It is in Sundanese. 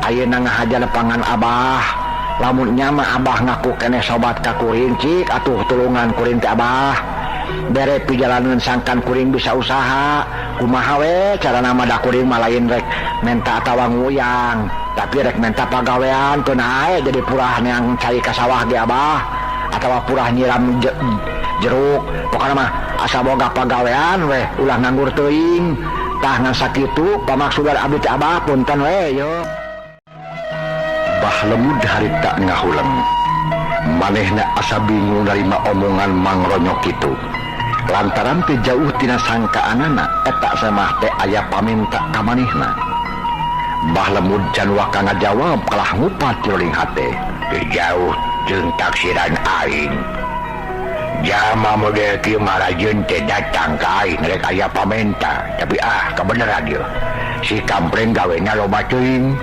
Ayeuna ngahaja nepangan Abah. Lamun nya mah Abah ngaku keneh sobat ka kuring cik atuh tulungan kuring teh Abah. Bere pijalaneun sangkan kuring bisa usaha. Kumaha we carana mah da kuring mah lain rek menta atawa nguyang, tapi rek menta pagawean keun ae jadi purah neang cai ka sawah ge Abah atawa purah nyiram jeruk. Pokona mah asa boga pagawean weh ulah nganggur teuing. Tah ngan sakitu pamaksudan abdi teh Abah punten we yo. Bah Lemud harita ngahuleng. Manehna asa bingung narima omongan Mang Ronyok kitu. Lantaran teu jauh tina sangkaanana eta semah teh aya paminta ka manehna. Bah Lemud can waka ngajawab kalah ngupat jeroning hate. Teu jauh jeung taksiran aing. Jalma model kieu mah rajin teh datang ka aing rek aya pamenta, tapi ah kabeneran ieu. Si kampreng gawena loba teuing.